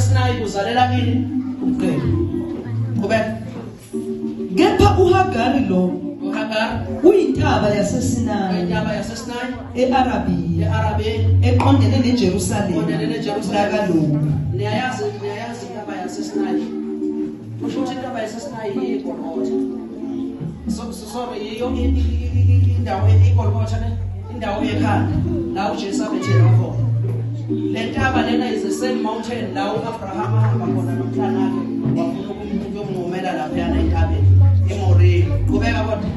kweSinayi kuzalela ini? Ubuqili. Qhubeka. Kepha uHagari lo, uHagari uyintaba yaseSinayi, uyintaba yaseSinayi eArabiya, eArabiya, eqondene neJerusalema, eqondene neJerusalema. Nakaloku. Niyayazi intaba yaseSinayi. Kusho ukuthi intaba yaseSinayi iyiGolgotha. Sorry, yiyo indawo iGolgotha ne, indawo yekhanda la uJesu abethelwa khona. Le ntaba lena is the same mountain la uAbraham ahamba khona nomntanakhe wafuna ukuyomngomela laphayana entabeni eMoriya. Qhubeka kodwa.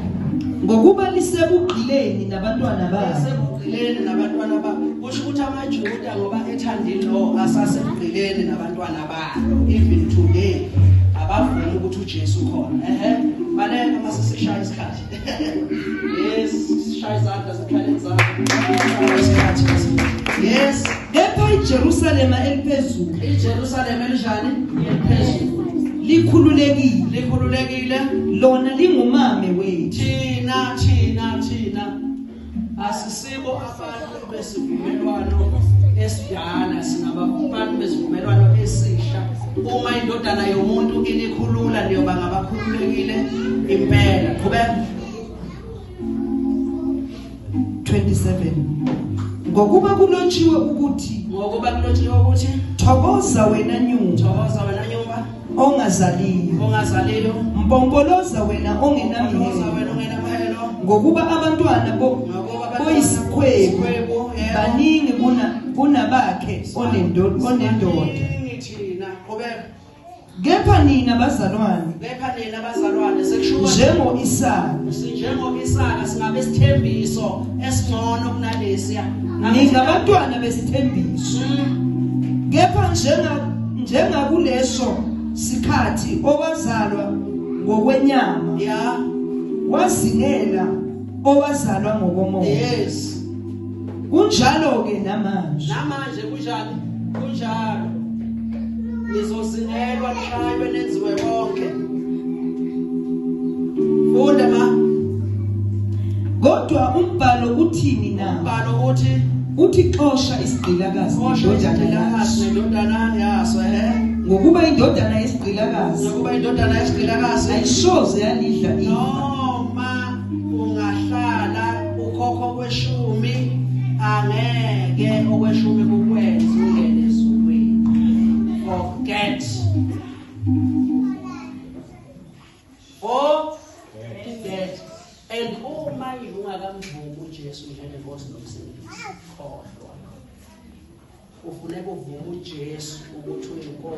Ngokuba lisebugqileni nabantwana babo. Lisebugqileni nabantwana babo. Kusho ukuthi amaJuda ngoba ethandile lo asasebugqileni nabantwana babo even today abavumi ukuthi uJesu ukhona. Ehe, baleka mase sishaya isikhathi. Yes, sishaya izandla zikhaleni zakho. Isikhathi. Yes. Kepha iJerusalema eliphezulu, iJerusalema elinjani? Eliphezulu. Likhululekile. Likhululekile. Lona lingumame wethu. Thina asisibo abantu besivumelwano esidala, singabantu besivumelwano esisha. Uma indodana yomuntu inikhulula niyoba ngabakhululekile impela. Qhubeka. 27. Ngokuba kulotshiwe ukuthi, ngokuba kulotshiwe ukuthi, thokoza wena nyumba, thokoza wena nyumba ongazaliyo, ongazaliyo, mpompoloza wena ongenamhelo, ngokuba abantwana boyisikhwebu baningi kunabakhe onendoda. Kepha nina bazalwane, njengo-Isaka, singabe sithembiso esingcono kunalesiya, ningabantwana besithembiso. Kepha njengakuleso sikhathi owazalwa ngokwenyama, wazingela owazalwa ngokomoya. Yes. Kunjalo ke namanje. Namanje kunjani? Kunjalo. Nizozingelwa nishaywe nenziwe konke. Funda ma. Kodwa umbhalo uthini na? Umbhalo uthi xosha isigqilakazi nendodana yaso, Ngokuba indodana yesigqilakazi, ngokuba indodana yesigqilakazi ayisoze yalidla ifa. Noma ungahlala ukhokho kweshumi, angeke okweshumi kukwenze ungene ezulwini. Forget. Forget. And uma ungakamvumi uJesu njengenkosi nomsindisi, khohlwa. Ufuneka uvume uJesu ukuthi uyinkosi.